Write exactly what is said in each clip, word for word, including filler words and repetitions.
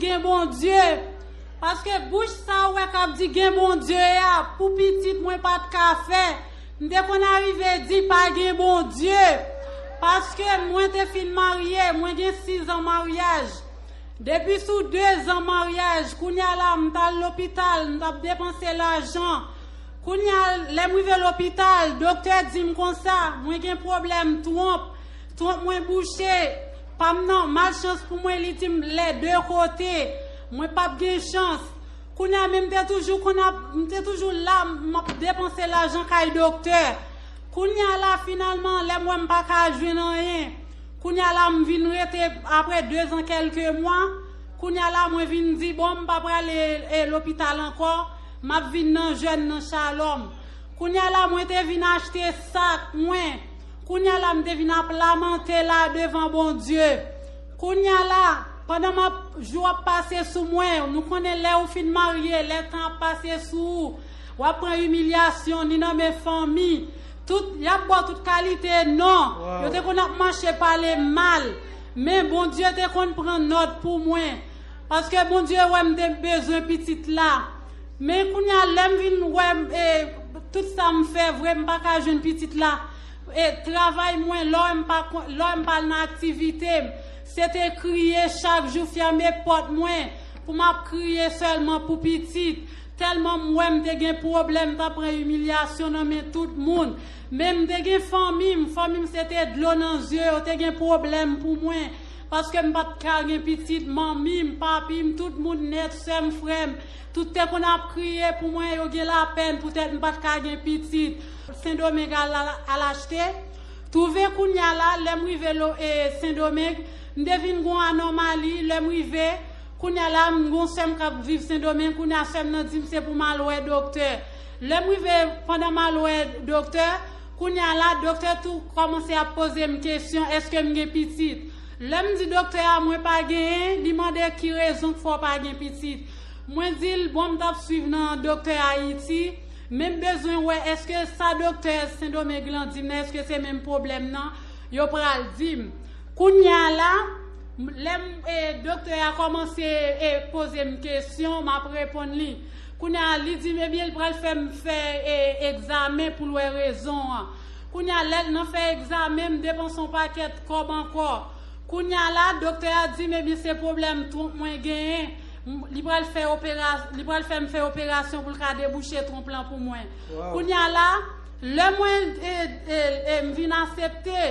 Gen Bondye. Paske bouch sa ou wè k ap di gen Bondye a, pou pitit mwen pa t ka fè. M te konn arive di pa gen Bondye. Paske mwen te fin marye, mwen gen sis an maryaj. Depi sou de zan maryaj, kounye a la, m t al lopital, m t ap depanse lajan. Kounye a, lè m rive lopital, doktè di m konsa, mwen gen pwoblèm twonp, twonp mwen bouche, pa m nan, malchans pou mwen, li di m lè de kote, mwen p ap gen chans. Kounye a, men m te toujou konn ap, m te toujou la, m ap depanse lajan kay doktè. Kounye a la, finalman, lè m wè m pa ka jwenn anyen, kounye a la, m vin rete apre de zan kèlke mwa. Kounye a la, mwen vin di, bon, m pa prale e, lopital ankò. M ap vin nan jèn nan Shalom. Kounye a la, mwen te vin achte sak mwen. Kounye a la, m te vin ap lamante la devan Bondye. Kounye a la, pandan m ap, jou ap pase sou mwen, nou konnen lè ou fin marye, lè tan ap pase sou ou, w ap pran imilyasyon, ni nan men fanmi. Tout, y ap ba w tout kalite non. Yo te konn ap mache pale m mal. Men Bondye te konn pran nòt pou mwen. Paske Bondye wè m te bezwen pitit la. Men kounye a, lè m vin wè, e, tout sa m fè, vre, m pa ka jwenn pitit la. E travay mwen, lè m pa, lè m pa al nan aktivite m, se te kriye chak jou, fèmen pòt mwen, pou m ap kriye sèlman pou pitit. Tèlman m wè m te gen pwoblèm, m t ap pran imilyasyon nan men tout moun. Men m te gen fanmi m, fanmi m se te dlo nan zye, yo te gen pwoblèm pou mwen. Paske m pa t ka gen pitit, manmi m, papi m, tout moun nèt, sè m, frè m, tout te konn ap kriye pou mwen, yo gen lapèn poutèt m pa t ka gen pitit. Sendomeng al, al, al achte. Twouve kounye a la, lè m rive lo, e, Sendomeng, m te vin gon anòmali, lè m rive, kounye a la, m gon sè m k ap viv Sendomeng, kounye a sè m nan di m se pou m al wè doktè. Lè m rive, pandan m al wè doktè, kounye a la, doktè tou kòmanse ap poze m kesyon, èske m gen pitit? Lè m di doktè a mwen pa genyen, li mande ki rezon k fè w pa gen pitit. Mwen di l, bon, m t ap swiv nan doktè Ayiti, men m bezwen wè èske sa doktè Sendomeng lan di m nan, èske se menm pwoblèm nan yo pral di m. Kounye a la, m, lè m, e, doktè a kòmanse, e, poze m kesyon, m ap reponn li. Kounye a, li di m, ebyen, li pral fè m fè, e, egzamen pou l wè rezon an. Kounye a, lè l nan fè egzamen, m depanse yon pakèt kòb ankò. Kounye a la, doktè a di m, ebyen, se pwoblèm twonp mwen genyen. M, li pral fè opera-, li pral fè m fè operasyon pou l ka debouche twonp lan pou mwen. Kounye a la, lè mwen, e, e, e, m vin aksepte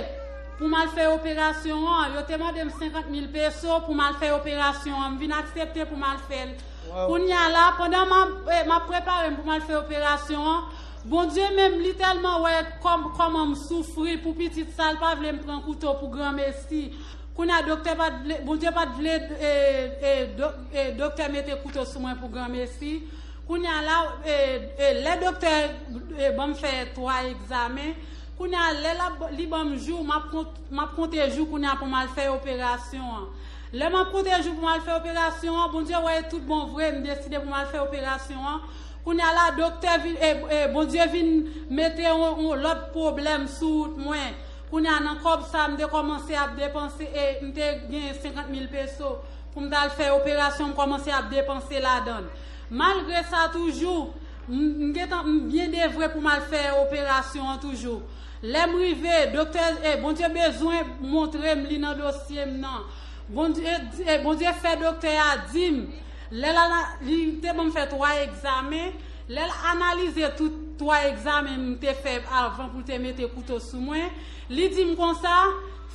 pou m al fè operasyon an, yo te mande m senkant mil peso pou m al fè operasyon an. M vin aksepte pou m al fè l. Kounye a la, pandan m ap, e, m ap prepare m pou m al fè operasyon an, Bondye menm, li tèlman wè kòm-, kòman m soufri pou pitit sa, l pa vle m pran kouto pou granmesi. Kounye a, doktè pa t vle, Bondye pa t vle, e, e, do-, e, doktè mete kouto sou mwen pou granmesi. Kounye a la, e, e, lè doktè, e, ban m fè twa egzamen, kounye a, lè l ap, li ban m jou, m ap kont-, m ap konte jou kounye a pou m al fè operasyon an. Lè m ap konte jou pou m al fè operasyon an, Bondye wè tout bon vre, m deside pou m al fè operasyon an. Kounye a la, doktè vin, e, e, Bondye vin mete yon, yon lòt pwoblèm sou wout mwen. Kounye a, nan kòb sa, m te kòmanse ap depanse, e, m te gen senkant mil peso pou m t al fè operasyon, m kòmanse ap depanse ladan l. Malgre sa, toujou, m, m gentan, m byen devwe pou m al fè operasyon an toujou. Lè m rive, doktè, e, Bondye bezwen montre m li nan dosye m nan. Bondye, e, Bondye fè doktè a di m, lè l ana-, li te ban m fè twa egzamen, lè l analize tout twa egzamen m te fè avan pou l te mete kouto sou mwen, li di m konsa,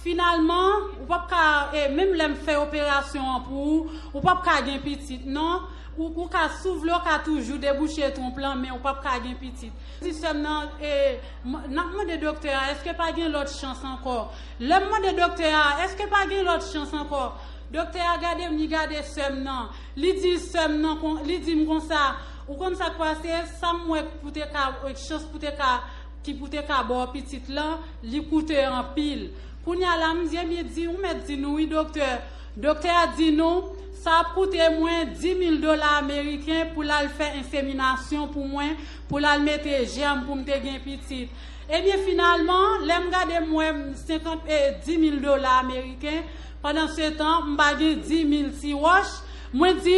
finalman, ou p ap ka, e, menm lè m fè operasyon an pou ou, ou p ap ka gen pitit, non. Ou, ou ka, si w vle, ou ka toujou debouche twonp lan, men ou p ap ka gen pitit. Di sè m nan, e, m, n ap mande doktè a, èske pa gen lòt chans ankò? Lè m mande doktè a, èske pa gen lòt chans ankò? Doktè a gade m, li gade sè m nan. Li di sè m nan, kon, li di m konsa, ou konn sa k pase, sa m wè pou te ka, chans pou te ka, ki pou te ka ba w pitit lan, li koute anpil. Kounye a la, m di, ebyen, di, ou mèt di nou, wi, doktè. Doktè a di nou, sa ap koute mwen dis mil dola ameriken pou l al fè enseminasyon pou mwen, pou l al mete jèm pou m te gen pitit. Ebyen, finalman, lè m gade m wè m senkant, e, dis mil dola ameriken, pandan se tan, m pa gen dis mil ti wòch, Mwen di,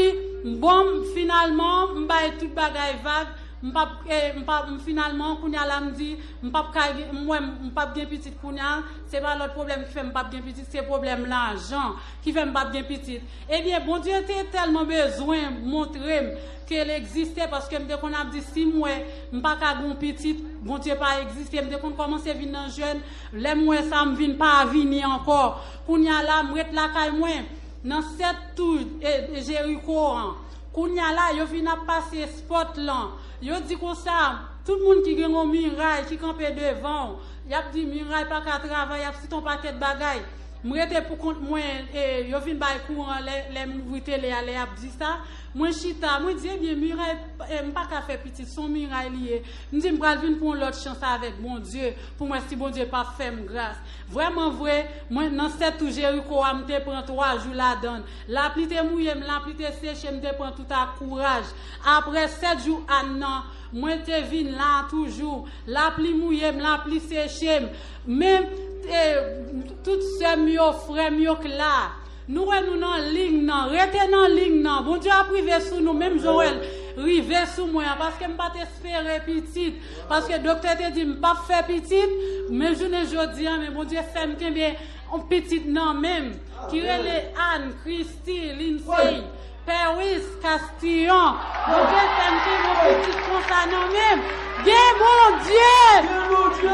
bon, finalman, m bay tout bagay vag, m p ap, eh, m p ap, m finalman, kounye a la, m di, m p ap ka gen, m wè, m p ap gen pitit kounye a, se pa lòt pwoblèm ki fè m p ap gen pitit, se pwoblèm lajan ki fè m p ap gen pitit. Ebyen, Bondye te tèlman bezwen montre m ke l egziste, paske m te konn ap di, si m wè m pa ka gen yon pitit, Bondye pa egziste. M te konn kòmanse vin nan jèn, lè m wè sa, m vin pa vini ankò. Kounye a la, m ret lakay mwen, nan sèt tou, e, Jeriko an. Kounye a la, yo vin ap pase spòt lan. Yo di konsa, tout moun ki gen yon miray ki kanpe devan w, y ap di miray pa ka travay, y ap site yon pakèt bagay. M rete pou kont mwen, e, yo vin bay kouran lè, lè m ouvri tele a, lè y ap di sa. Mwen chita, mwen di, ebyen, miray, e, m pa ka fè pitit, se yon miray li ye. M di, m pral vin pran yon lòt chans avèk Bondye, pou m wè si Bondye p ap fè m gras. Vrèman vre, mwen, nan sèt tou Jeriko a, m te pran twa jou ladan l. Lapli te mouye m, lapli te seche m, m te pran tout ak kouraj. Apre sèt jou Ann nan, mwen te vin la toujou. Lapli mouye m, lapli seche m. Men, e, tout sè m yo, frè m yo k la. Nou wè nou nan liy nan. Rete nan liy nan. Bondye ap rive sou nou, menm jan w wè l rive sou mwen an, paske m pa t espere pitit. Paske doktè te di m p ap fè pitit, men jounen jodi a, men Bondye fè m kenbe yon pitit nan men m, ki rele Ann, Kristi, Lindsay, Paris, Castillon. Bondye fè m kenbe yon pitit konsa nan men m. Gen Bondye!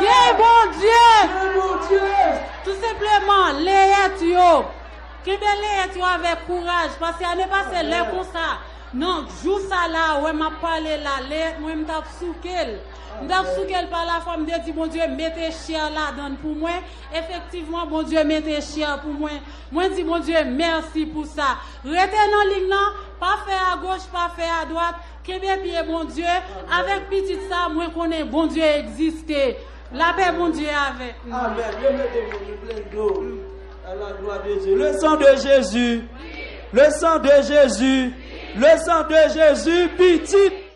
Gen Bondye! Tou senpleman, leyèt yo. Kenbe leyèt yo avèk kouraj, paske ane pase lè konsa, nan jou sa la, wè m ap pale la, leyèt mwen, m t ap souke l. M t ap souke l pa lafwa, m te di, Bondye, mete chè ladan l pou mwen. Efektivman, Bondye mete chè pou mwen. Mwen di Bondye mèsi pou sa. Rete nan liy nan, pa fè agoch, pa fè adwat. Kenbe pye Bondye. Avèk pitit sa, mwen konnen Bondye egziste. Lapè Bondye avèk nou. Amen. Yo mete moun yo plen dlo. À la gloire de Dieu. Le sang de Jésus. Le sang de Jésus. Le sang de Jésus. Pitit